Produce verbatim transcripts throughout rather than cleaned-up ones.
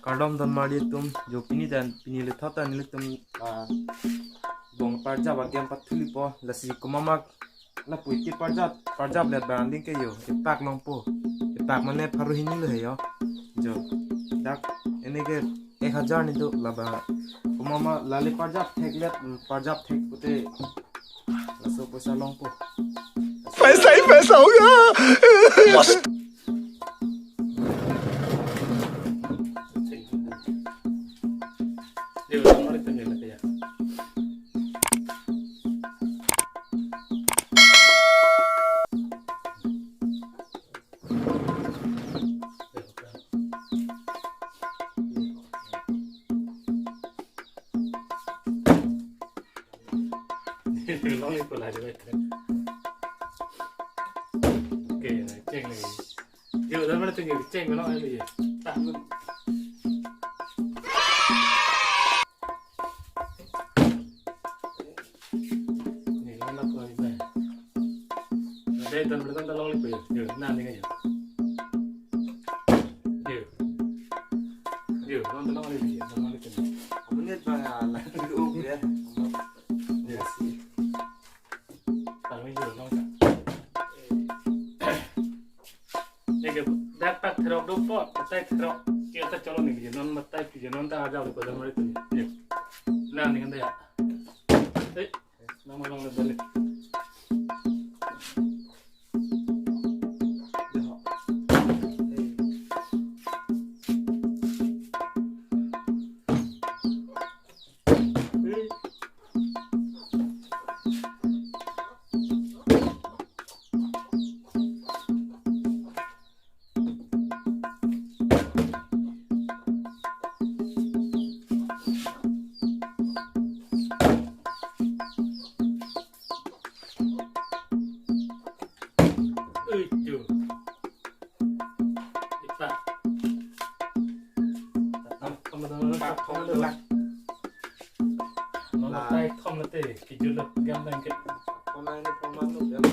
Kardom donmarli atum, jo pini ta, pini le thot ta nelitum, ah, bong parjap a-game pathulipo, lasi komat ma lapu iti parjap, parjaplet abang ding ke jo, epak longpo, epak mane pharo hini lo he jo, jo, dak, ene ke ek hajar ni do laba, komat ma lale parjap theklet, mm, parjap thek pute, laso poisa longpo. Paisa hi paisa hoga. Longlepo la de. Okay, cheng lagi. Yo, dah mana tu ni? Cheng mana lagi? Tak. Ni longlepo lagi. Dei, tan bertan ta longlepo yo. Yo, na ni yo. Yo. Yo, long ta longlepo yo. Longlepo. Abang ni bang ala. Yo. Tangmi juro nong ta. Eke dak tak therok dopo, tak therok. Kita colo ni, non matai pi non ta aja ko donmari tu. Ye. Nang ni kan ya. Eh, nang malong le balik. Uitu. Ipa. Pak, pak, pak. Nong la tai thom nate, kijul lo, gam dang ke. Thom nang ni thom nang lo, gam.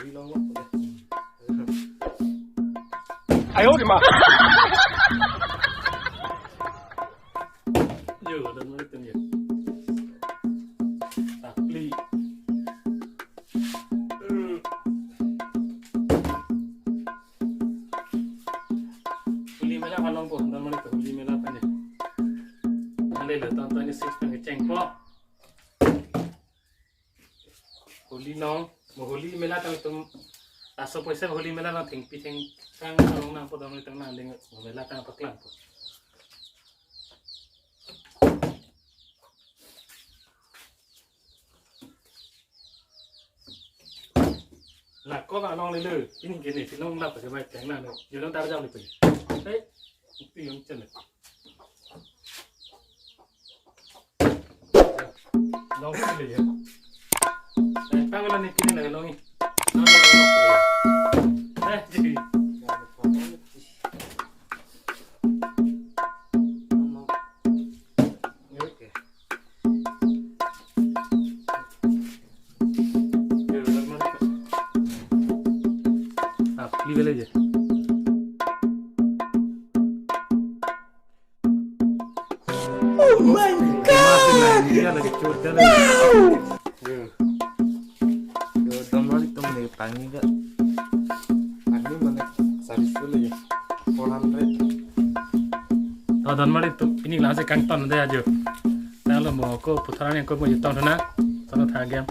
Ri long lo. Ayo, di ma. Yo, ada mulai tu ya. Takli. Holi mela kalong po, dan mana ke holi mela apa ni? Ande lo, tonton ni six pen kecheng po. Holi nong, mo holi mela tang tum, laso poisa holi mela nang thengpi thengkang kalong nang po, dan mana tang nang ding, mo mela tang paklang po. La ko ba long le le, pini ke ne, pini long la pa ke bai teng na no. Yo long tar jam le pe. Hey, pi yong chen le. Long le ye. Eh, pang la ni pini la long ni. Long le long le. Eh, ji. Oh my God! Yo, yo, donmari tum ne pangni ga. Pangni mane sari sule ya. Four hundred. To donmari tum pini la si kangton de ajo. Tanglo mo ko puthar ni ko mo jitong thana. Tanglo tha game.